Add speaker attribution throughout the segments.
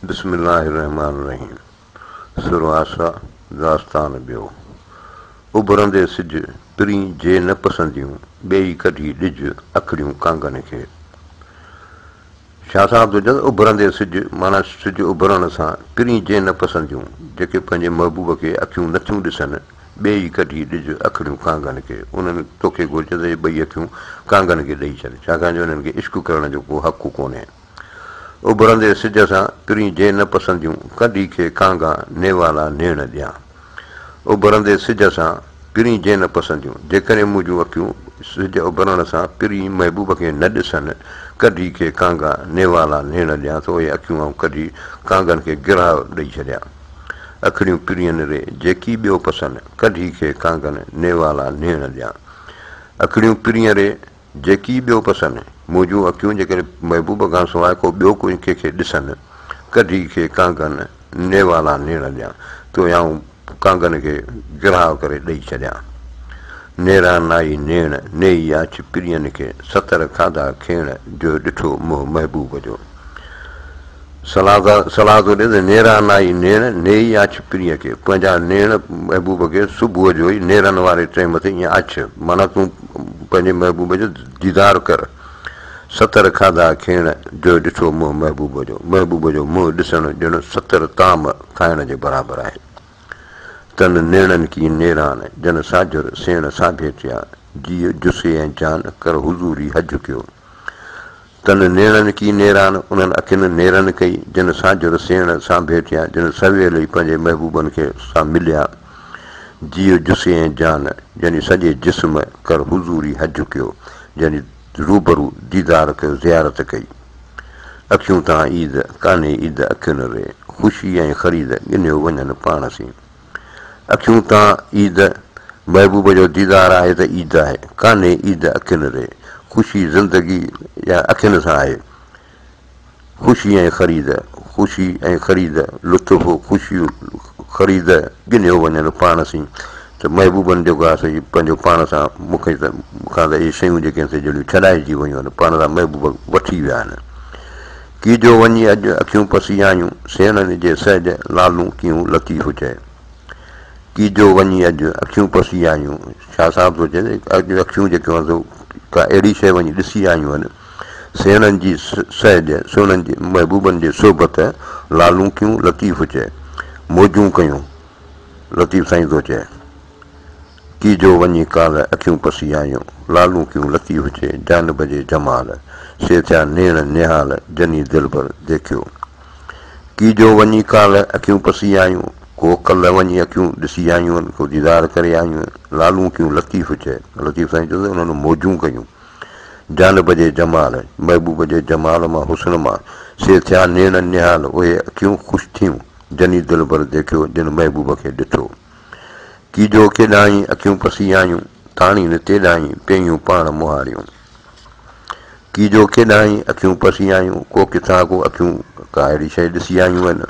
Speaker 1: بسم الله الرحمٰن الرحيم سر آسا داستان ٻيو اڀرندي سج پرين جي نه پسنديون ٻيئي ڪڍي ڏج اکڙيون ڪانگن کي. شاهه صاحب ٿو چوي ته اڀرندي سج معنيٰ سج اڀرڻ سان پرين جي نه پسنديون جيڪي پنهنجي محبوب کي اکيون نه ٿيون ڏسن ٻيئي ڪڍي ڏج اکڙيون ڪانگن کي انهن توکي گهرجي ته اهي ٻئي اکيون ڪانگن کي ڏئي ڇڏ ڇاڪاڻ جو انهن کي عشق ڪرڻ جو ڪو حق ڪونهي. اڀرندي سج سان پرين جي نه پسنديون، ڪڍي کي ڪانگا نيوالا نيڻ ڏيان. اڀرندي سج سان پرين جي نه پسنديون، جيڪڏهن منهنجون اکيون سج اڀرڻ سان پرين محبوب کي نه ڏسن، ڪڍي کي ڪانگا نيوالا نيڻ ڏيان ته اهي اکيون آئون ڪڍي ڪانگن کي گراهه ڏئي ڇڏيان. اکڙيون پرين ري جيڪي ٻيو پسن، ڪڍي کي ڪانگن نيوالا نيڻ ڏيان. اکڙيون پرين ري جيڪي ٻيو پسن، منهنجون اکيون جيڪڏهن محبوب کان سواء ڪو ٻيو ڪنهن کي ڏسن، ڪڍي کي ڪانگن نيوالا نيڻ ڏيان، تو آئون ڪانگن کي گراهه ڪري ڏئي ڇڏيان. نيرا نائي نيڻ، نيئي آڇ پرين کي، ستر کاڌا کيڻ، جو ڏٺو منهن محبوب جو. صلاح ٿو ڏي ته نيرا نائي نيڻ، نيئي آڇ پرينء کي. پنهنجا نيڻ محبوب کي صبح جو ئي نيرن واري ٽيم تي ائين آڇ، معنيٰ تون پنهنجي محبوب جو ديدار ڪر. ستر کاڌا کيڻ، جو ڏٺو منهن محبوب جو. محبوب جو منهن ڏسڻ ڄڻ ستر طعام کائڻ جي برابر آهي. تن نيڻن ڪي نيران، جن ساجهر سيڻ ساڀيٽيا، جيء جسي ۽ جان، ڪر حضوري حج ڪيو. تن نيڻن ڪي نيران، انهن اکين نيرن ڪئي، جن ساجهر سيڻ سان ڀيٽيا، جن سويل ئي پنهنجي محبوبن کي سان مليا. جيء جسي ۽ جان، يعني سڄي جسم، ڪر حضوري حج ڪيو، يعني روبرو ديدار ڪيو، زيارت ڪئي. اکيون تان عيد، ڪانهي عيد اکين ري، خوشي ۽ خريد، ڳنهيو وڃن پاڻ سين. اکيون تان عيد، محبوب جو ديدار آهي ته عيد آهي، ڪانهي عيد اکين ري، خوشي زندگي يا اکين سان آهي، خوشي ۽ خريد، خوشي ۽ خريد، لطف، خوشي، خريد، ڳنهيو وڃن پاڻ سين ته محبوبن جيڪو آهي سو پنهنجو پاڻ سان مون کي ته مون کان ته اهي شيون جيڪي آهن سي جهڙيون ڇڏائجي ويون آهن، پاڻ سان محبوب وٺي ويا آهن. ڪي جو وڃي اڄ اکيون پسي آيون، سيڻن جي سهج لالون ڪيون لطيف چئي. ڪي جو وڃي اڄ اکيون پسي آيون، شاهه صاحب ٿو چئي ته اڄ اکيون جيڪيون آهن سو ڪا اهڙي شيء وڃي ڏسي آيون آهن، سيڻن جي سهج، سهڻن جي محبوبن جي صحبت لالون ڪيون لطيف چئي. موجون ڪيون لطيف سائين ٿو چئي. ڪي جو وڃي ڪالهه اکيون پسي آيون، لالون ڪيون لطيف چئي، جانب جي جمال، سي ٿيا نيڻ نهال، جني دلبر ديکيو. ڪي جو وڃي ڪالهه اکيون پسي آيون، ڪو ڪلهه وڃي اکيون ڏسي آيون، ڪو ديدار ڪري آيون، لالون ڪيون لطيف چئي، لطيف سائين چيو ته انهن موجون ڪيون، جانب جي جمال، محبوب جي جمال مان حسن مان، سي ٿيا نيڻ نهال، اهي اکيون خوش ٿيون، جني دلبر ديکيو، جن محبوب کي ڏٺو. ڪي جو ڪيڏانهن اکيون پسي آيون، تاڻين تيڏانهن پيون پاڻ مهاڙيون. ڪي جو ڪيڏانهن اکيون پسي آيون، ڪو ڪٿان ڪو اکيون ڪا اهڙي شيء ڏسي آيون آهن.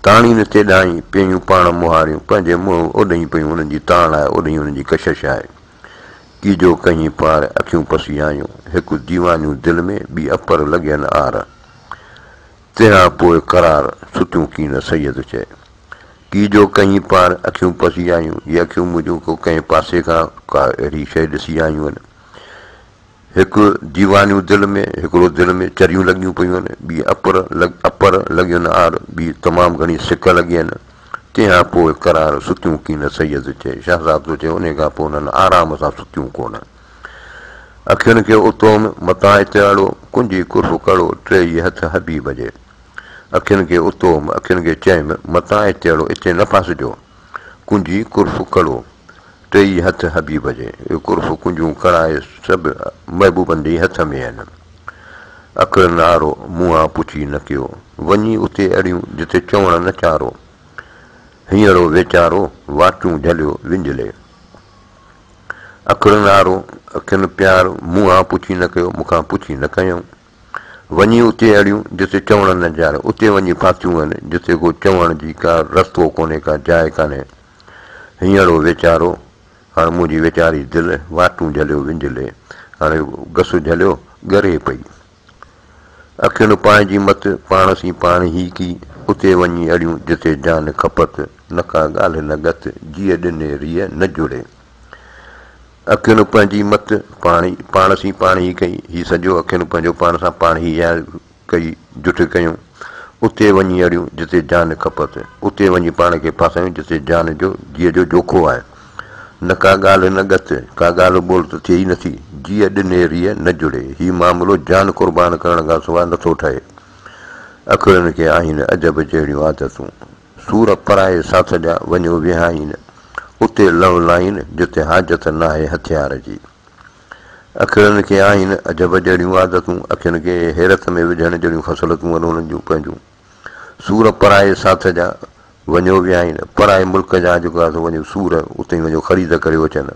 Speaker 1: تاڻين تيڏانهن پيون پاڻ مهاڙيون، پنهنجي منهن اوڏهين پيون انهن جي تاڻ آهي، اوڏهين انهن جي ڪشش آهي. ڪي جو ڪهين پار اکيون پسي آيون، هڪ ديوانيون دل ۾، ٻي اپر لڳين آر. تنهن کان پوء قرار، ستيون ڪين سيد چئي. ڪي جو ڪهين پار اکيون پسي آيون، هي اکيون منهنجون ڪو ڪنهن پاسي کان ڪا اهڙي شيء ڏسي آيون آهن. هڪ ديوانيون دل ۾، هڪڙو دل ۾ چريون لڳيون پيون آهن، ٻي اپر لڳ اپر لڳين آر، ٻي تمام گهڻي سڪ لڳين. تنهن کان پوء قرار ستيون ڪين سيد چئي. شاهه صاحب ٿو چئي انهيء کان پوء انهن آرام سان ستيون ڪونه. اکين کي اتوم، متان اتي اڙو، ڪنجي قرب ڪڙو، ٽيئي هٿ حبيب جي. اکين کي اتوم، اکين کي چيم، متان اتي اڙو، اتي نه ڦاسجو. ڪنجي قرف ڪڙو، ٽيئي هٿ حبيب جي. اهي قرف، ڪنجون، ڪڙائي سڀ محبوبن جي ئي هٿ ۾ آهن. اکڙ نعرو، مون آن پڇي نه ڪيو. وڃي اتي اڙيون، جتي چوڻ نه چارو. هينئڙو ويچارو، واٽون جهليو ونجهلي. اکڙ نعرو، اکين پيار، مون آن پڇي نه ڪيو، مون کان پڇي نه ڪيائون. وڃي اتي اڙيون، جتي چوڻ نه جار. اتي وڃي ڦاٿيون آهن، جتي ڪو چوڻ جي ڪا رستو ڪونهي، ڪا جاء ڪانهي. هينئڙو ويچارو، هاڻ منهنجي ويچاري دل، واٽون جهليو ونجهلي، هاڻي گس جهليو ڳري پئي. اکين پانهنجي مت، پاڻ سين پاڻ هي ڪي. اتي وڃي اڙيون جتي جان کپت، نه ڪا ڳالهه نه ڳت، جيء ڏني ريء نه جڙي. اکين پنهنجي مت، پاڻ پاڻ سين پاڻ ئي ڪئي، هي سڄو اکين پنهنجو پاڻ سان پاڻ ئي اها ڪئي جٺ ڪيون. اتي وڃي اڙيون جتي جان کپت، اتي وڃي پاڻ کي ڦاسايون جتي جان جو جيء جو جوکو آهي. نه ڪا ڳالهه نه ڳت، ڪا ڳالهه ٻولهه ته ٿئي ئي نٿي. جيء ڏني ريء نه جڙي، هي معاملو جان قربان ڪرڻ کان سواء نٿو ٺهي. اکڙين کي آهن عجب جهڙيون عادتون. سور پرائي ساٿ جا وڃيو وهائين. اتي لئو لائين جتي حاجت ناهي هٿيار جي. اکڙين کي آهن عجب جهڙيون عادتون. اکين کي حيرت ۾ وجهڻ جهڙيون خصلتون آهن انهن جون پنهنجون. سور پرائي ساٿ جا وڃيو وهائين. پرائي ملڪ جا جيڪو آهي سو وڃيو سور اتي وڃيو خريد ڪريو اچن.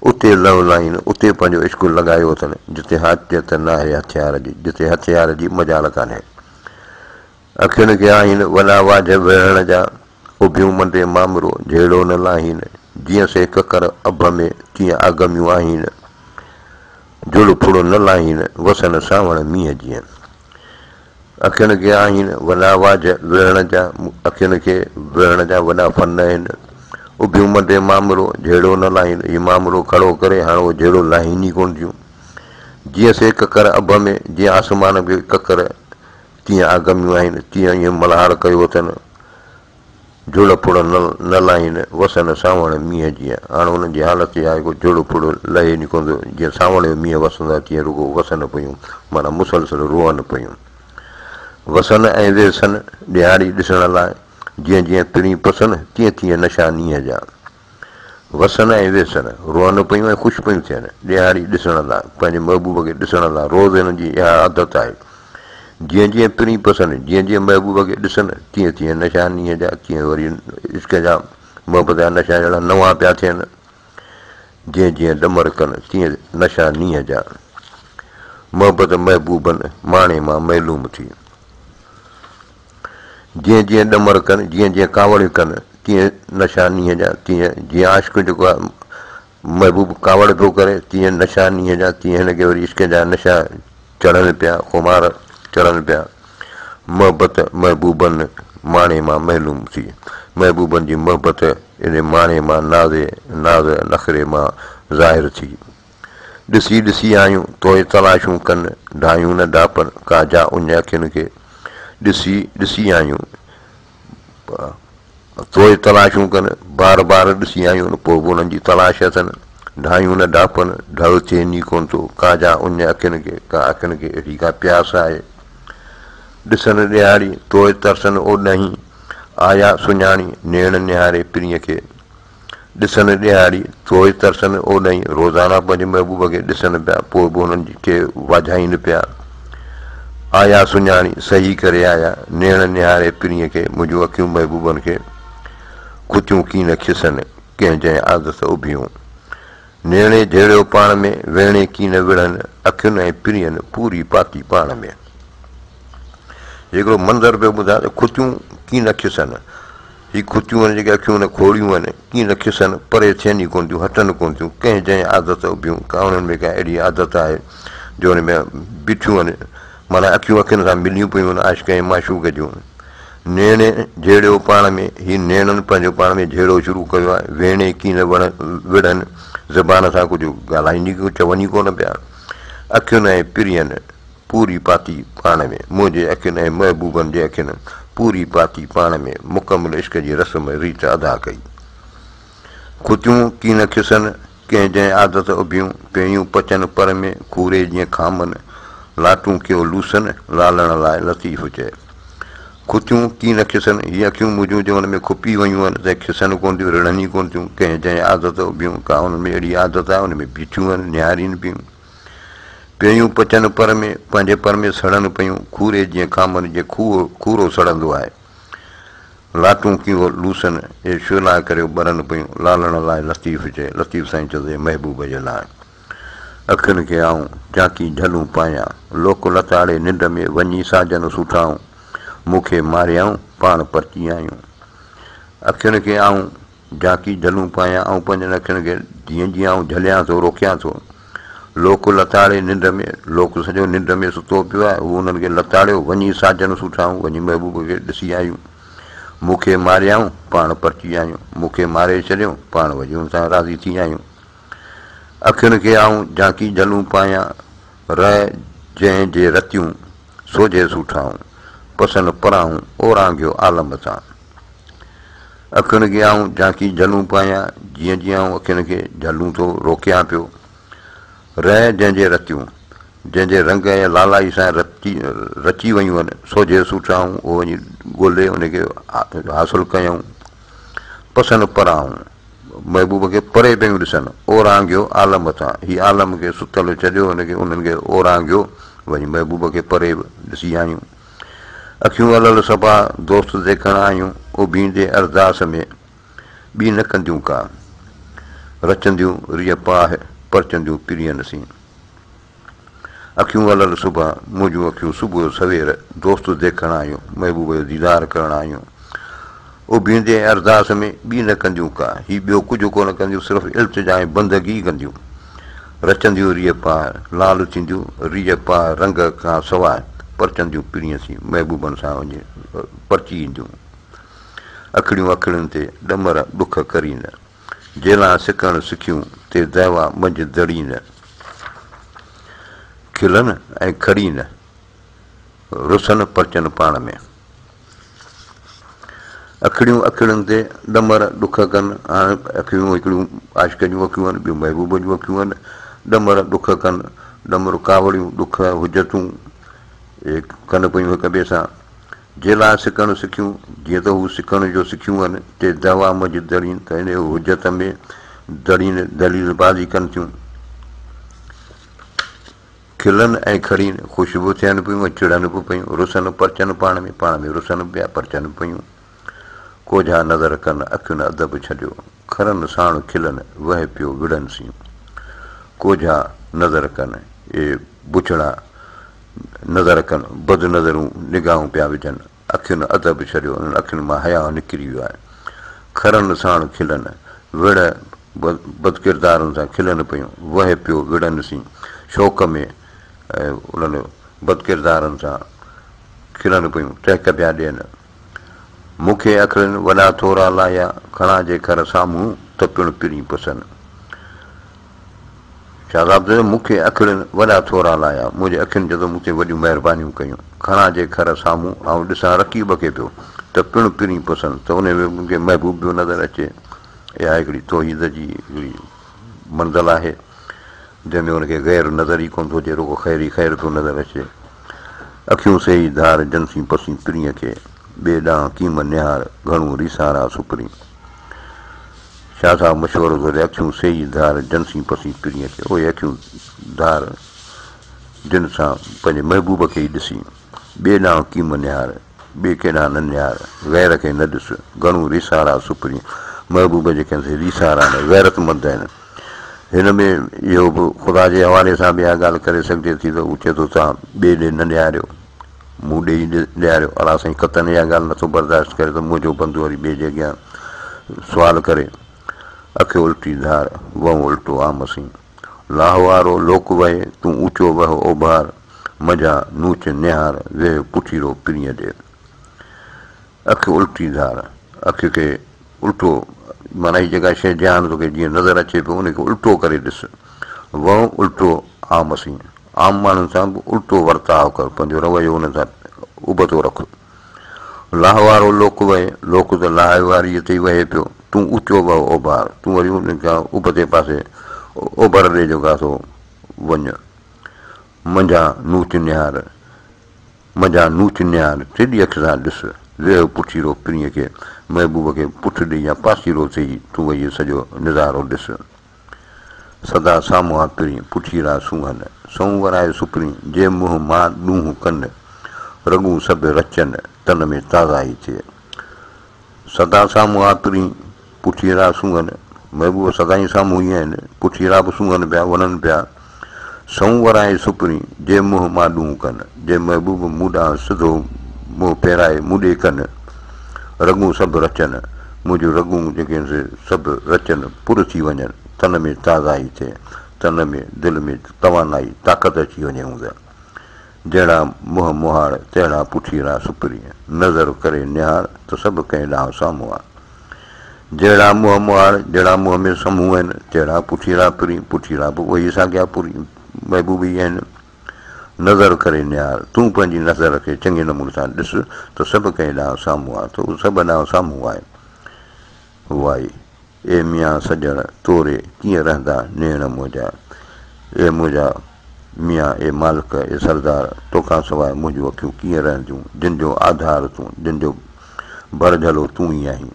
Speaker 1: اتي لئو لائين، اتي پنهنجو عشق لڳايو اٿن، جتي حاجت ناهي هٿيار جي، جتي هٿيار جي مجال ڪانهي. اکين کي آهين وڏا واجهه ويڙهڻ جا، اڀيون منڊي مامرو جهيڙو نه لاهين، جيئن سي ڪڪر اڀ ۾، تيئن آگميون آهين، جڙ ڦڙ نه لاهين، وسن سانوڻ مينهن جيئن. اکين کي آهين وڏا واجهه ويڙهڻ جا، اکين کي ويڙهڻ جا وڏا فن آهن. اڀيون منڊي مامرو جهيڙو نه لاهين، هي مامرو کڙو ڪري هاڻ اهو جهيڙو لاهين ئي ڪونه ٿيون. جيئن سي ڪڪر اڀ ۾، جيئن آسمان ۾ ڪڪر، تيئن آگميون آهن، تيئن ائين ملهار ڪيو اٿن. جهڙ ڦڙ نه لاهين، وسن سانوڻ مينهن جيئن. هاڻ انهن جي حالت اها آهي ڪو جهڙ ڦڙ لهي ئي ڪونه ٿو، جيئن سانوڻ جو مينهن وسندو آهي تيئن رڳو وسن پيون، معنيٰ مسلسل روئن پيون. وسن ۽ ويسن ڏهاڙي ڏسڻ لاء، جيئن جيئن پرين پسن، تيئن تيئن نشا نينهن جا. وسن ۽ ويسن، روئن پيون ۽ خوش پيون ٿين، ڏهاڙي ڏسڻ لاء، پنهنجي محبوب کي ڏسڻ لاء، روز هنن جي اها عادت آهي. جيئن جيئن پرين پسن، جيئن جيئن محبوب کي ڏسن، تيئن تيئن نشا نينهن جا، تيئن وري عشق جا، محبت جا نشا جهڙا نوان پيا ٿين. جيئن جيئن ڏمر ڪن، تيئن نشا نينهن جا. محبت محبوبن، ماڻي مان معلوم ٿي. جيئن جيئن ڏمر ڪن، جيئن جيئن ڪاوڙيون ڪن، تيئن نشا نينهن جا، تيئن جيئن عاشق جيڪو آهي محبوب ڪاوڙ پيو ڪري، تيئن نشا نينهن جا، تيئن هن کي وري عشق جا نشا چڙهن پيا، خمار چڙهن پيا. محبت محبوبن ماڻي مان معلوم ٿي. محبوبن جي محبت ان ماڻي مان نازي ناز نخري مان ظاهر ٿي. ڏسي ڏسي آيون، توء تلاشون ڪن، ڍايون نه ڍاپن، ڪا جا اڃ اکين کي. ڏسي ڏسي آيون، توء تلاشون ڪن، بار بار ڏسي آيون، پوء به انهن جي تلاش اٿن. ڍايون نه ڍاپن، ڍء ٿين ئي ڪونه ٿو، ڪا جا اڃ اکين کي، ڪا اکين کي اهڙي ڪا پياس آهي. ڏسن ڏيهاڙي، توء ترسن اوڏانهين، آيا سڃاڻي، نيڻ نهاري پرينء کي. ڏسن ڏيهاڙي، توء ترسن اوڏهين، روزانه پنهنجي محبوب کي ڏسن پيا، پوء به هنن کي واجهائين پيا. آيا سڃاڻي، سهي ڪري آيا، نيڻ نهاري پرينء کي، منهنجون اکيون محبوبن کي کتيون ڪين کسن، ڪنهن جنهن عادت اڀيون. نيڻي جهيڙيو پاڻ ۾، ويڻي ڪين وڙهن، اکين ۽ پرين پوري پاتي پاڻ ۾. هڪڙو منظر پيو ٻڌايان ته کتيون ڪين کسن. هي کتيون آهن جيڪي اکيون نه کوڙيون آهن، ڪيئن نه کسن، پري ٿين ئي ڪونه ٿيون، هٽن ڪونه ٿيون، ڪنهن جنهن عادت اڀيون، ڪا انهن ۾ ڪا اهڙي عادت آهي جو ان ۾ بيٺيون آهن، معنيٰ اکيون اکين سان مليون پيون آهن عاشق ۽ معشوق جون. نيڻ جهيڙيو پاڻ ۾، هي نيڻن پنهنجو پاڻ ۾ جهيڙو شروع ڪيو آهي، ويڻي ڪيئن نه وڙهن، زبان سان ڪجهه ڳالهائين ئي چون ئي ڪونه پيا، اکين ۽ پرين. پوري پاتي پاڻ ۾، منهنجي اکين ۽ محبوبن جي اکين پوري پاتي پاڻ ۾ مڪمل عشق جي رسم ريت ادا ڪئي. کتيون ڪين کسن، ڪنهن جنهن عادت اڀيون، پيون پچن پر ۾، کوري جيئن کامن، لاٽون ڪيو لوسن، لالڻ لاء لطيف چئي. کتيون ڪين کسن، هي اکيون منهنجون جو ان ۾ کپي ويون آهن، تنهن کسن ڪونه ٿيون، رڙهن ئي ڪونه ٿيون، ڪنهن جنهن عادت اڀيون، ڪا انهن ۾ اهڙي عادت آهي، ان ۾ بيٺيون آهن، نهارين پيون. پيون پچن پر ۾، پنهنجي پر ۾ سڙن پيون، کوري جيئن کامن جيئن کورو سڙندو آهي. لاٽون ڪيون لوسن، اي شعلا ڪريو ٻرن پيون، لالڻ لاء لطيف چئي، لطيف سائين چيو ته اي محبوب جي لاء. اکين کي آئون، جاڪي جهلون پايان، لوڪ لتاڙي ننڊ ۾، وڃي ساجن سوٺائون، مون کي ماريائون، پاڻ پرچي آيون. اکين کي آئون، جاڪي جهلون پايان، آئون پنهنجن اکين کي جيئن جيئن آئون جهليان ٿو، روڪيان ٿو. لوڪ لتاڙي ننڊ ۾، لوڪ سڄو ننڊ ۾ ستو پيو آهي، هو انهن کي لتاڙيو، وڃي ساجن سوٺائون، وڃي محبوب کي ڏسي آيون. مون کي ماريائون، پاڻ پرچي آيون. مون کي ماري ڇڏيئون، پاڻ وڃي ان سان راضي ٿي آيون. اکين کي آئون جهانڪي جهلون پايان، رهه جنهن جي رتيون، سوجهي سوٺائون، پسن پراهون، اورانگهيو عالم سان. اکين کي آئون جهانڪي جهلون پايان، جيئن جيئن آئون اکين کي جهلون ٿو روڪيان پيو. رهه جنهن جي رتيون، جنهن جي رنگ ۽ لالائي سان رتي رچي ويون آهن، سوجهي سوٺائون، اهو وڃي ڳولي ان کي حاصل ڪيائون. پسن پراهون، محبوب کي پري پيون ڏسن، اورانگهيو عالم سان، هي عالم کي ستل ڇڏيو، ان کي انهن کي اورانگهيو، وڃي محبوب کي پري ڏسي آيون. اکيون الل صفا دوست ديکڻ آيون، اڀيندي ارداس ۾، ٻي نه ڪنديون ڪا. رچنديون ريء پاهه، پرچنديون پرين سين. اکيون الل صبح، منهنجون اکيون صبح جو سوير، دوست ديکڻ آيون، محبوب جو ديدار ڪرڻ آيون. اڀيندي ۽ ارداس ۾، ٻي نه ڪنديون ڪا. هي ٻيو ڪجهه ڪونه ڪنديون، صرف التجا ۽ بندگي ئي ڪنديون. رچنديون ريء پاهه، لال ٿينديون، ريء پاهه رنگ کان سواء، پرچنديون پرين سين، محبوبن سان وڃي پرچي اينديون. اکڙيون اکڙين تي، ڏمر ڏک ڪرين. جيلان سڪڻ سکيون، تي دعويٰ منجهه دڙين. کلن ۽ کڙين، رسن پرچن پاڻ ۾. اکڙيون اکڙين تي، ڏمر ڏک ڪن. هاڻ اکڙيون هڪڙيون عاشق جون اکيون آهن، ٻيون محبوب جون اکيون آهن. ڏمر ڏک ڪن، ڏمر ڪاوڙيون، ڏک حجتون اهي ڪن پيون هڪ ٻئي سان. جيلان سڪڻ سکيون، جيئن ته هو سڪڻ جو سکيون آهن، تي دعويٰ منجهه دڙين ته انهيء حجت ۾ دڙين دليل بازي ڪن ٿيون. کلن ۽ کڙين، خوش به ٿين پيون ۽ چڙن به پيون، رسن پرچن پاڻ ۾، پاڻ ۾ رسن به پيا پرچن به پيون. ڪوجها نظر ڪن، اکين ادب ڇڏيو، کرن ساڻ کلن، وهه پيو وڙهن سين. ڪوجها نظر ڪن، اي بڇڙا نظر ڪن، بد نظرون نگاهون پيا وجهن، اکين ادب ڇڏيو، انهن اکين مان حياء نڪري ويو آهي. کرن ساڻ کلن، وڙهه بدڪردارن سان کلن پيون، وهه پيو وڙهن سين، شوق ۾ انهن بدڪردارن سان کلن پيون، ٽهڪ پيا ڏين. مون کي اکڙين وڏا ٿورا لايا، کڻان جي کر سامهون ته پڻ پرين پسن. شاهه صاحب چيو، مون کي اکڙين وڏا ٿورا لايا، منهنجي اکين جدو مون تي وڏيون مهربانيون ڪيون، کڻان جي کر سامهون، آئون ڏسان رقيب کي پيو، ته پڻ پرين پسن، ته انهي ۾ مون کي محبوب پيو نظر اچي. اها هڪڙي توحيد جي هڪڙي منزل آهي، جنهن ۾ ان کي غير نظر ئي ڪونه ٿو اچي، رڳو خير ئي خير پيو نظر اچي. اکيون سي ئي ڌار، جن سين پسين پرينء کي، ٻئي ڏانهن ڪيم نهار، گهڻو ريسارا سپرين. شاهه صاحب مشورو ٿو ڏئي، اکيون سي ئي ڌار، جن سين پسين پرينء کي. اهي اکيون ڌار، جن سان پنهنجي محبوب کي ئي ڏسين. ٻئي ڏانهن ڪيم نهار، ٻئي ڪيڏانهن نه نهار، غير کي نه ڏس، گهڻو ريسارا سپرين. محبوب جيڪي آهن سي ريسارا آهن، غيرتمند آهن. هن ۾ اهو به خدا جي حوالي سان به اها ڳالهه ڪري سگهجي ٿي ته هو چئي ٿو توهان ٻئي ڏي نه نهاريو، مون ڏي ئي نهاريو. الله سائين قطعاً اها ڳالهه نٿو برداشت ڪري ته منهنجو بندو وري ٻئي جي اڳيان سوال ڪري. اکيو الٽي ڌار، وئون الٽو عام سين. لاهه وارو لوڪ وهي، تون اوچو وهه اوڀار، منجهان نوچ نهار، ويهه پٺيرو پرينء ڏي. اک الٽي ڌار، اک کي الٽو معنيٰ هي جيڪا شيء جهان توکي جيئن نظر اچي پيو ان کي الٽو ڪري ڏس. وئون الٽو عام سين، عام ماڻهن سان به الٽو ورتاء ڪر، پنهنجو رويو انهن سان ابتو رک. لاهه وارو لوڪ وهي، لوڪ ته لاهه واريء تي ئي وهي پيو، تون اوچو وهه اوڀار، تون وري ان کان ابتي پاسي اوڀر ڏي جيڪو آهي سو وڃ. منجهان نوچ نهار، منجهان نوچ نهار، ٽيڏي اک سان ڏس، ويهه پٺيرو پرينء کي، محبوب کي پٺ ڏئي يا پاسيرو ٿئي، تون ويهي سڄو نظارو ڏس. سدا سامهان پرين، پٺيرا سونهن، سئون ورائي سپرين، جي منهن مان ڏونهه ڪن، رڳون سڀ رچن، تن ۾ تازائي ٿئي. سدا سامهان پرين، پٺيرا سونهن، محبوب سدائين سامهون ئي آهن، پٺيرا به سونهن پيا، وڻن پيا. سئون ورائي سپرين، جي منهن مان ڏونهه ڪن، جي محبوب مون ڏانهن سڌو منهن ڦيرائي مون ڏي ڪن، رڳون سڀ رچن، منهنجون رڳون جيڪي آهن سي سڀ رچن، پر ٿي وڃن، تن ۾ تازائي ٿئي، تن. تن ۾ دل ۾ توانائي، طاقت اچي وڃي هوند. جهڙا منهن مهاڙ، تهڙا پٺيرا سپرين. نظر ڪري نهار، ته سڀ ڪنهن ڏانهن سامهون آ. جهڙا منهن مهاڙ، جهڙا منهن ۾ سامهون آهن، تهڙا پٺيرا پرين، پٺيرا به اهي ئي ساڳيا پرين، محبوب ئي آهن. نظر ڪري نهار، تون پنهنجي نظر کي چڱي نموني سان ڏس ته سڀ ڪنهن ڏانهن سامهون آ، ته اهو سڀ ڏانهن سامهون آهي. وائي، اي ميان سڄڻ، توري ڪيئن رهندا نيڻ منهنجا. اي منهنجا ميان، اي مالڪ، اي سردار، توکان سواء منهنجون اکيون ڪيئن رهنديون، جن جو آڌار تون، جن جو ڀرجهلو تون ئي آهين.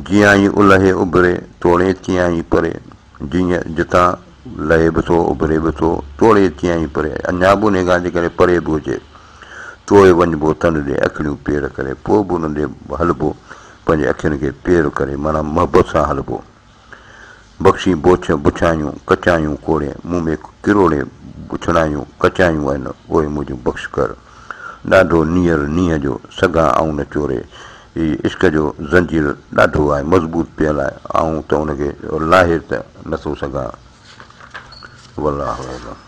Speaker 1: جيئان ئي الهي اڀري، توڙي تيئان ئي پري. جيئن جتان لهي به ٿو، اڀري به ٿو، توڙي تيئن ئي پري، اڃا به انهيء کان جيڪڏهن پري به هجي، توء وڃبو تن ڏي اکڙيون پير ڪري، پوء به انهن ڏي هلبو، پنهنجي اکين کي پير ڪري، معنيٰ محبت سان هلبو. بخشين بوڇ بڇايون، ڪچايون ڪوڙين، مون ۾ ڪروڙين بڇڙايون، ڪچايون آهن، اهي منهنجون بخش ڪر. ڏاڍو نيئر نينهن جو، سگهان آئون نه چوري. هي عشق جو زنجير ڏاڍو آهي، مضبوط پيل آهي، آئون ته ان کي لاهي ته نه ٿو سگهان. والله اعلم.